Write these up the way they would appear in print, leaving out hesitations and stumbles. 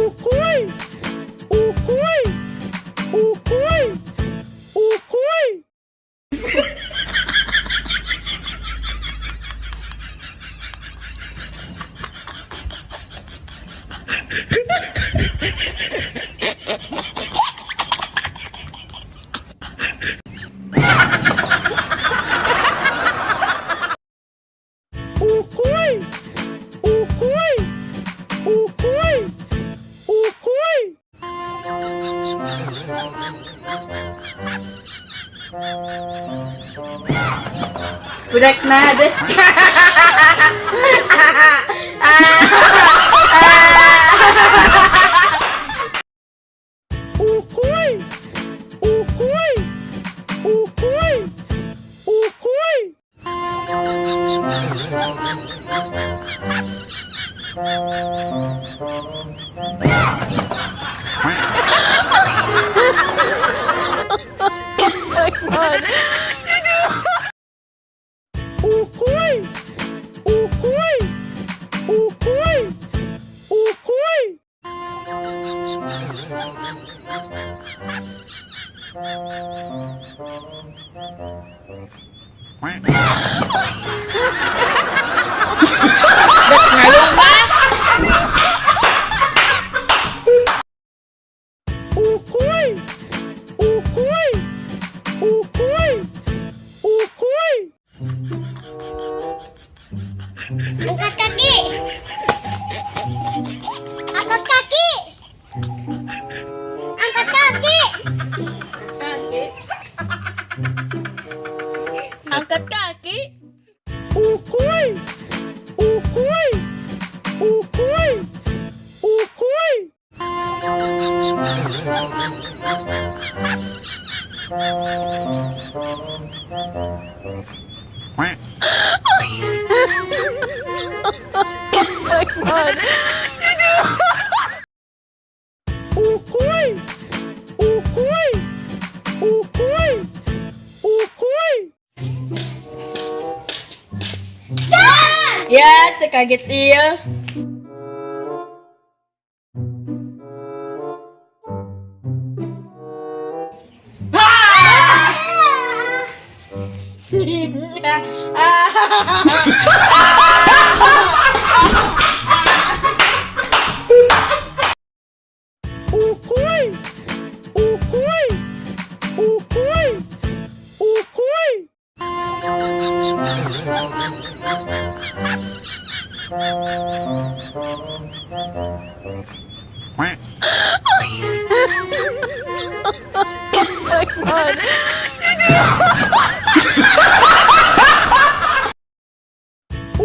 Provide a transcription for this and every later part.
Uhuy! Uhuy! Uhuy! Uhuy! Uhuy! Uhuy! Uhuy! Uhuy! Budak nah deh. Uhuy! Uhuy! Uhuy! Uhuy! Uhuy! Uhuy! Uhuy! Uhuy! Dek ngalung. Uhuy! Uhuy! Uhuy! Uhuy! Angkat kaki. Angkat kaki. Angkat kaki. Kaki. Angkat kaki. Uhuy! Uhuy! Uhuy! Uhuy! Uhuy! Uhuy! Uhuy! Uhuy! Ya, teu kaget ieu. Uhuy! Uhuy! Uhuy!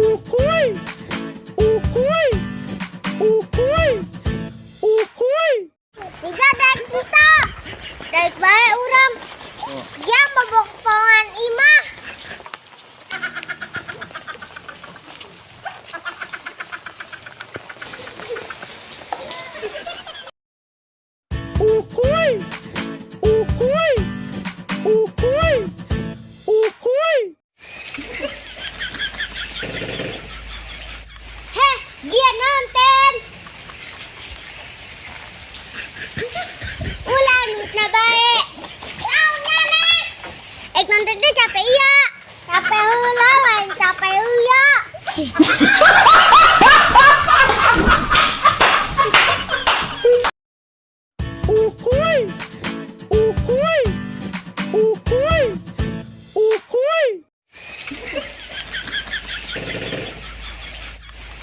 Uhuy! Uhuy! Uhuy! Uhuy! Uhuy! Tiga daek kita. Daek bae urang. Dia bobokongan imah. Uhuy! Uhuy! Uhuy! Uhuy! Heh, dia nonton. Ulah duitna bae. Naon nek? Ek nonton teh capek iya. Capek heula lain capek iya. Uhuy! Uhuy! Uhuy! Uhuy!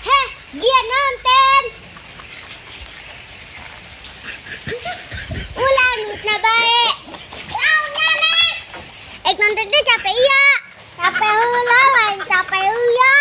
Heh, dia nonton. Ulah duitna bae. Naon nek? Ek nonton teh capek iya. Capek heula lain capek iya.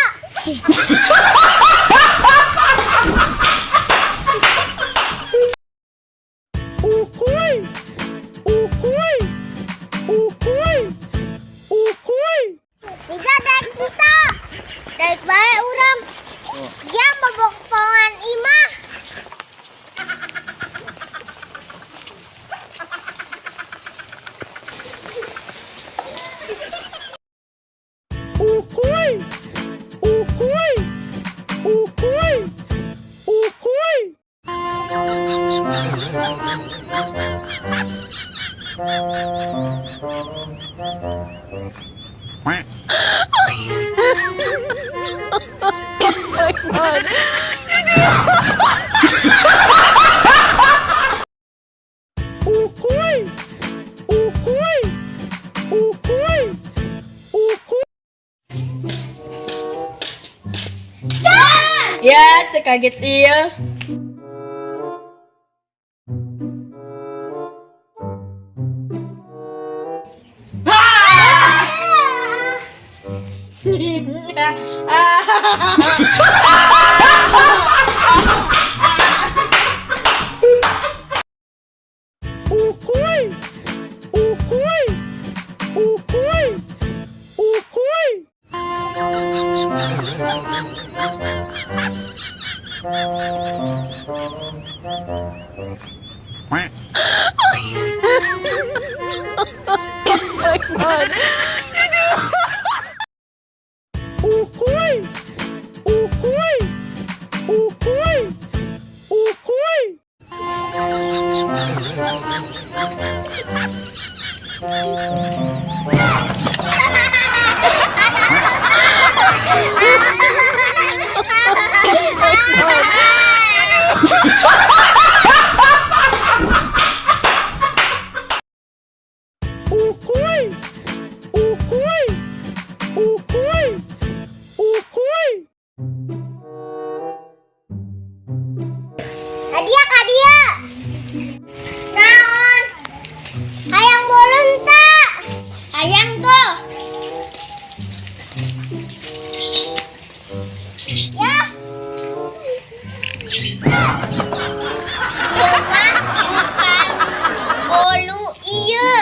Uhuy! Uhuy! Uhuy! Uhuy! Ya, terkaget iya. Uhuy! Uhuy! Uhuy! Uhuy! Uhuy! Uhuy! Uhuy! Uhuy! Uhuy! Uhuy! Uhuy! Uhuy! Hadiah hadiah. Naon? Hayang bolon tak? Hayang tuh. Ya. Bukan, bukan. Bolu iya.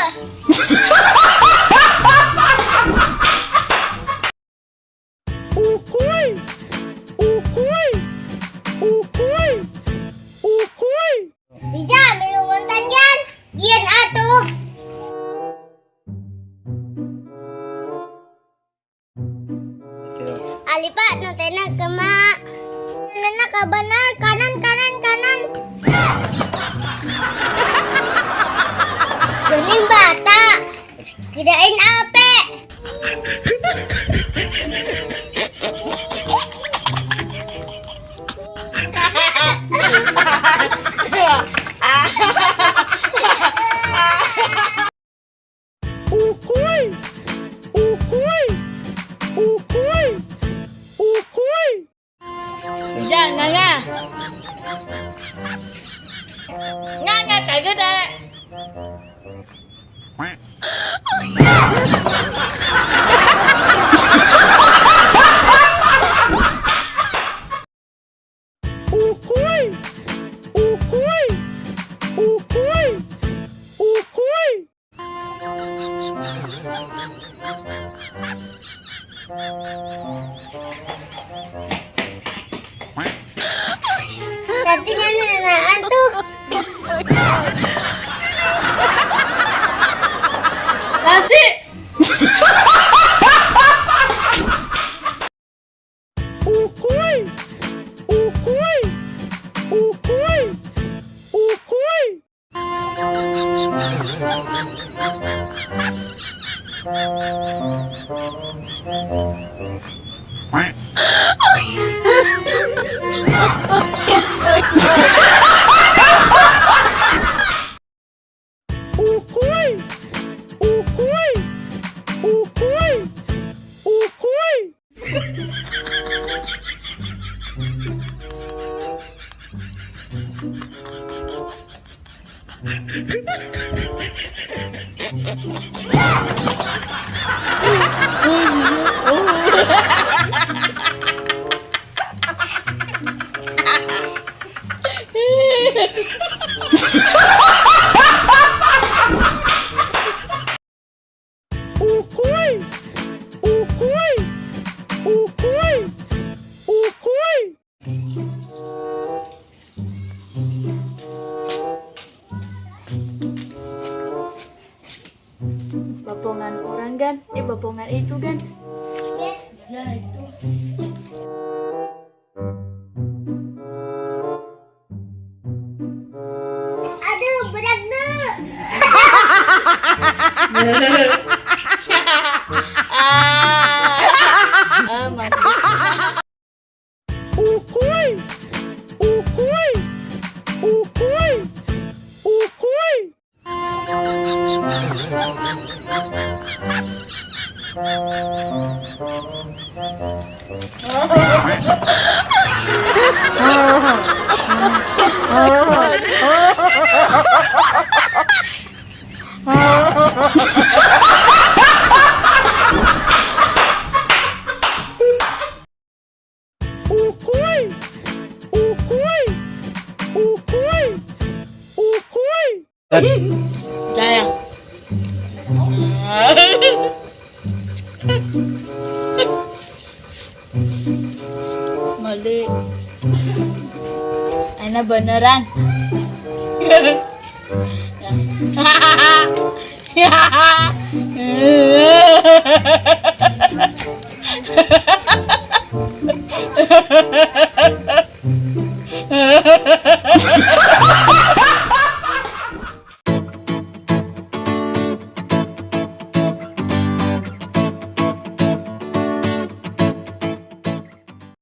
Uhuy! Uhuy! Uhuy! Uhuy! Rija, milu ngonten kan? Gian atuh. Alipa nontonnya kema. Nontonnya ke benar, kanan, kanan, kanan. Bening bata. Kirain ape. Uhuy! Uhuy! Uhuy! Uhuy! Jangan nganga. Nganga kaget deh. Uhuy! Uhuy! Uhuy! Uhuy! Nanti nyanyian tuh. Nasi. Uhuy! Uhuy! Uhuy! Uhuy! Uhuy! Uhuy! Uhuy! Uhuy! Uhuy! Uhuy! Uhuy! Uhuy! Bapongan orang kan? Bapongan itu kan? Ya itu. Ah, mati. Uhuy! Uhuy! Uhuy! Uhuy! Uhuy! Uhuy! Uhuy! Uhuy! Sayang. Mali. Ay na beneran. Ya.